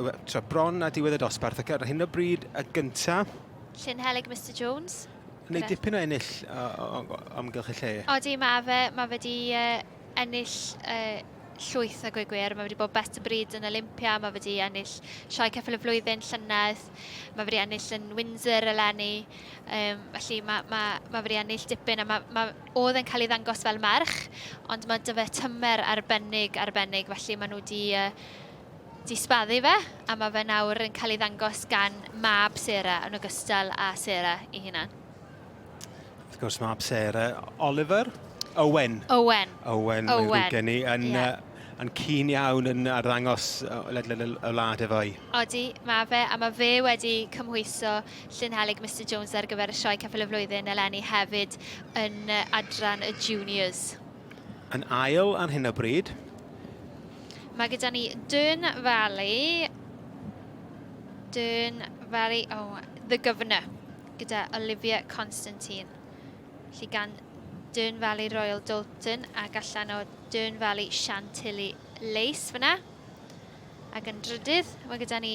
diwedd, so, bron a diwedd y dosbarth, ac ar hyn o bryd y gynta. Llyn Helig Mister Jones. Yn ei dipyn o ennill o amgylch y lle. Odi, mae fe, mae fe di uh, ennill uh, llwyth a gweud gwir. Mae wedi bod best y bryd yn Olympia, mae wedi ennill Sioe Ceffyl y Flwyddyn llynedd, mae wedi ennill yn Windsor eleni. Um, felly mae, mae, mae wedi ennill dipyn a mae, mae, oedd e'n cael ei ddangos fel merch, ond mae dy fe tymer arbennig, arbennig, felly maen nhw wedi uh, di sbaddu fe, a mae fe nawr yn cael ei ddangos gan mab Sarah yn ogystal â Sarah ei hunan. Wrth gwrs, mab Sarah, Oliver? Owen. Owen. Owen, mae'n ddrwg gen i, yn, yeah. uh, yn cyn iawn yn arddangos ledled y wlad efo i. Odi, mae fe, a mae fe wedi cymhwyso Llyn Helig Mister Jones ar gyfer y sioe Ceffyl y Flwyddyn eleni hefyd yn adran y Juniors. Yn ail ar hyn o bryd. Mae gyda ni Dern Valley, Dern Valley, oh, The Governor, gyda Olivia Constantine. Felly gan Dern Valley Royal Doulton ac allan o Dern Valley Chantilly Lace fyna. Ac yn drydydd, mae gyda ni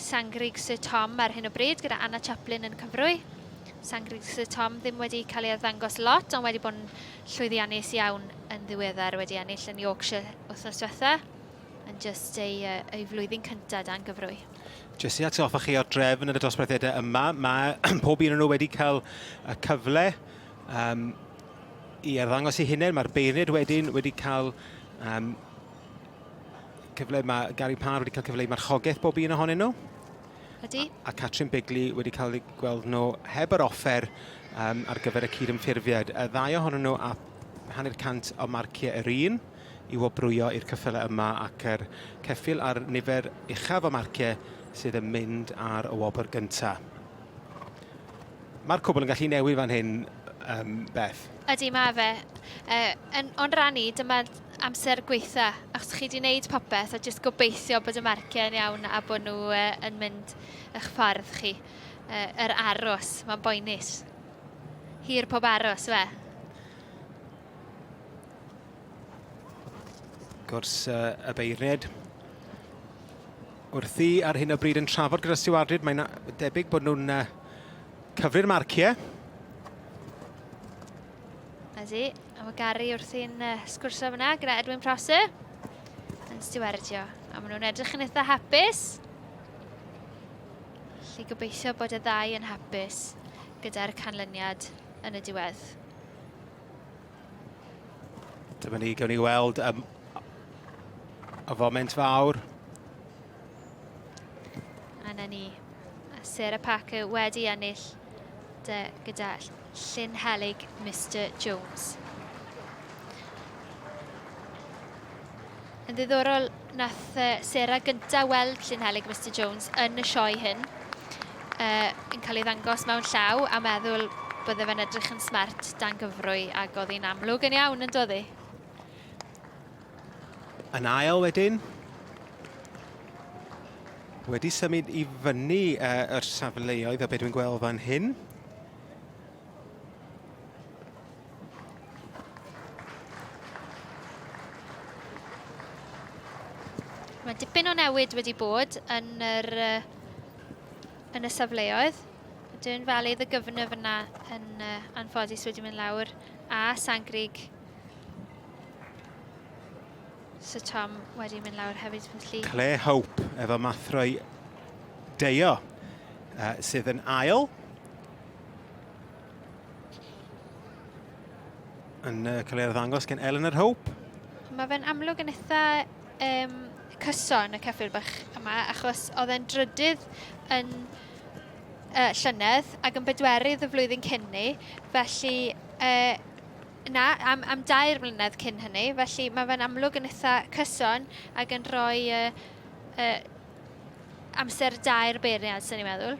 Sangrig Sir Tom ar hyn o bryd, gyda Anna Chaplin yn cyfrwy. Sangrig Sir Tom ddim wedi cael ei arddangos lot, ond wedi bod yn llwyddiannus iawn yn ddiweddar, wedi ennill yn Yorkshire wythnos diwetha, yn just ei, ei flwyddyn cyntaf dan gyfrwy. Jyst i atgoffa chi o'r drefn yn y dosbarthiadau yma, mae pob un o'n nhw wedi cael y cyfle um, i arddangos eu hunain. Mae'r beirniaid wedyn wedi cael um, cyfle, mae Gary Parr wedi cael cyfle i marchogaeth bob un ohonyn nhw. Ydy. A, a Catrin Bigley wedi cael ei gweld nhw heb yr offer um, ar gyfer y cydymffurfiad. Y ddau ohonyn nhw a 50% o marciau yr un i wobrwyo i'r ceffylau yma ac yr ceffyl a'r nifer uchaf o marciau sydd yn mynd ar y wobr gyntaf. Mae'r cwbl yn gallu newid fan hyn, um, Beth. Ydy, mae fe. Uh, yn, o'n rhan i, dyma amser gweitha, achos chi wedi gwneud popeth a jyst gobeithio bod y marciau yn iawn a bod nhw uh, yn mynd eich ffordd chi. Uh, yr aros, mae'n boenus. Hir pob aros, fe. Gwrs uh, y beirniad wrthi ar hyn o bryd yn trafod gyda stiwardid. Mae'n debyg bod nhw'n uh, cyfri'r marciau. Ydy, a mae Gary wrthi'n uh, sgwrsio fyna gyda Edwin Prosser yn stiwardio. A maen nhw'n edrych yn eitha hapus. Felly gobeithio bod y ddau yn hapus gyda'r canlyniad yn y diwedd. Dyma ni, gawn ni weld um, y foment fawr. A na ni. Sarah Parker wedi ennill de, gyda Llyn Helig Mr Jones. Yn ddiddorol, nath Sarah gynta weld Llyn Helig Mr Jones yn y sioe hyn, uh, yn cael ei ddangos mewn llaw a meddwl bydde fe'n edrych yn smart dan gyfrwy ac oedd hi'n amlwg yn iawn yn doedd hi? Yn ail wedyn, wedi symud i fyny uh, yr safleoedd o beth dwi'n gweld fan hyn. Mae dipyn o newid wedi bod yn, yr, yn y safleoedd. Dyn Valley the Governor fyna yn uh, anffodus wedi mynd lawr a Sangrig Sir Tom wedi mynd lawr hefyd felly. Claire Hope efo Mathroi Deio uh, sydd yn ail. Yn uh, cael ei arddangos gen Eleanor Hope. Mae fe'n amlwg yn eitha um, cyson y ceffyl bach yma, achos oedd e'n drydydd yn uh, llynedd ac yn bedwerydd y flwyddyn cyn ni, felly uh, na, am, am dair mlynedd cyn hynny, felly mae fe'n amlwg yn eitha cyson ac yn rhoi uh, uh, amser da i'r beirniad, sy'n ni'n meddwl.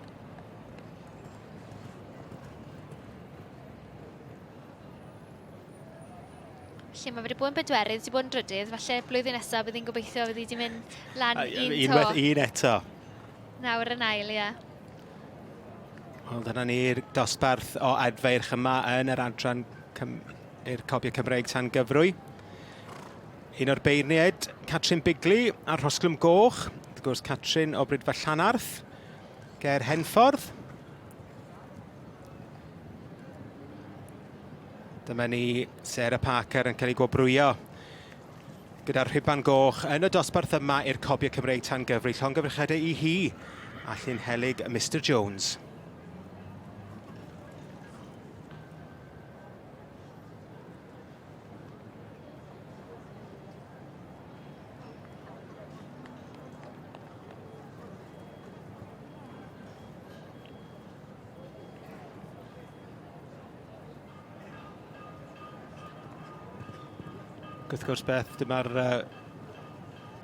Felly mae wedi bod yn bedwerydd, wedi bod yn drydydd, falle blwyddyn nesaf bydd hi'n gobeithio fydd hi wedi mynd lan un to. Unwaith un eto. Nawr yn ail, ie. Wel, dyna ni'r dosbarth o adfeirch yma yn yr adran i'r Cobiau Cymreig tan gyfrwy. Un o'r beirniaid, Catrin Bigley a'r Rhosglwm Goch. Wrth gwrs, Catrin o Brydfa Llanarth, ger Henffordd. Dyma ni Sarah Parker yn cael ei gwobrwyo gyda'r rhuban goch yn y dosbarth yma i'r Cobiau Cymreig tan gyfri. Llongyfarchiadau i hi a Llynhelyg Mister Jones. Wrth gwrs, Beth, dyma'r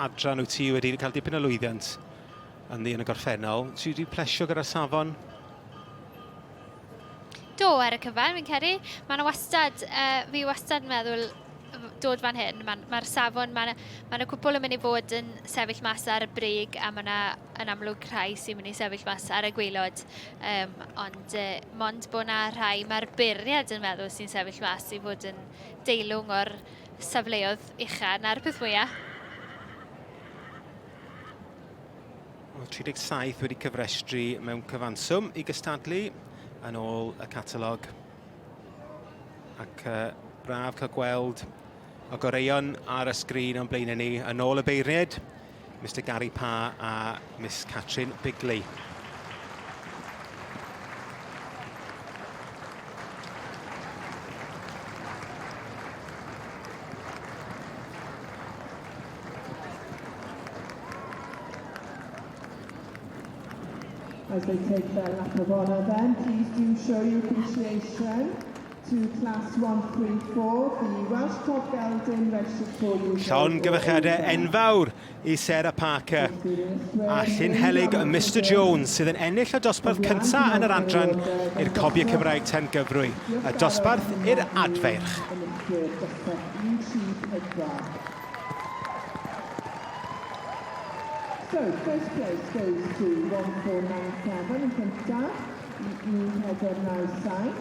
adran wyt ti wedi cael dipyn o lwyddiant ynddi yn y gorffennol. Ti wedi plesio gyda'r safon? Do, ar y cyfan, fi'n credu. Mae yna wastad, fi wastad yn meddwl dod fan hyn, mae'r ma safon, mae yna ma cwpl yn mynd i fod yn sefyll mas ar y brig a mae yna yn amlwg rhai sy'n mynd i sefyll mas ar y gwaelod. Um, ond mond bod yna rhai mae'r beirniad yn meddwl sy'n sefyll mas i fod yn deilwng o'r safleoedd ucha, na'r peth mwyaf. Wel, 37 wedi cyfrestru mewn cyfanswm i gystadlu yn ôl y catalog. Ac braf cael gweld y goreuon ar y sgrin o'n blaenau ni yn ôl y beirniaid, Mister Gary Parr a Miss Catrin Bigley. As they take their lap of honour then, please do show your appreciation to class 134, the Welsh Cob Gelding registered for you. Llongyfarchiadau enfawr i Sarah Parker a Llynhelyg Mister Jones sydd yn ennill y dosbarth cyntaf yn yr adran i'r Cobiau Cymraeg Ten Gyfrwy, y dosbarth i'r adfeirch. So, first place goes to 1497 yn cyntaf i 1497.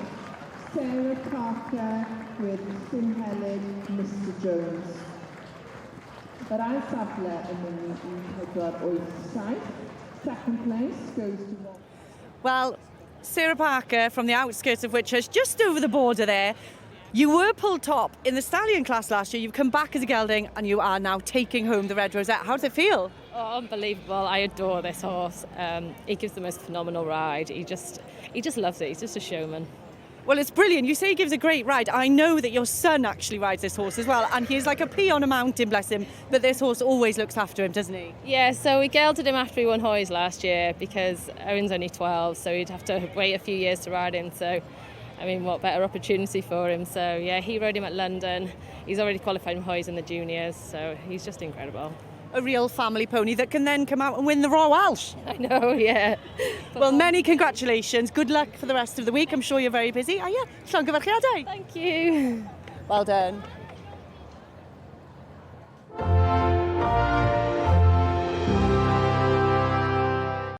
Sarah Parker with Llynhelyg Mister Jones. Yr ail safle yn mynd i 1487. Second place goes to... One... Well, Sarah Parker from the outskirts of Whitchurch, just over the border there. You were pulled top in the stallion class last year. You've come back as a gelding and you are now taking home the red rosette. How does it feel? Oh, unbelievable. I adore this horse. He gives the most phenomenal ride. He just loves it. He's just a showman. Well, it's brilliant. You say he gives a great ride. I know that your son actually rides this horse as well, and he's like a pea on a mountain, bless him, but this horse always looks after him, doesn't he? Yeah, so we gelded him after he won Hoys last year because Owen's only 12, so he'd have to wait a few years to ride him. So, I mean, what better opportunity for him? So, yeah, he rode him at London. He's already qualified in Hoys in the juniors, so he's just incredible. A real family pony that can then come out and win the Royal Welsh. I know, yeah. Well, many congratulations. Good luck for the rest of the week. I'm sure you're very busy. Oh, yeah, llongyfarchiadau. Thank you. Well done.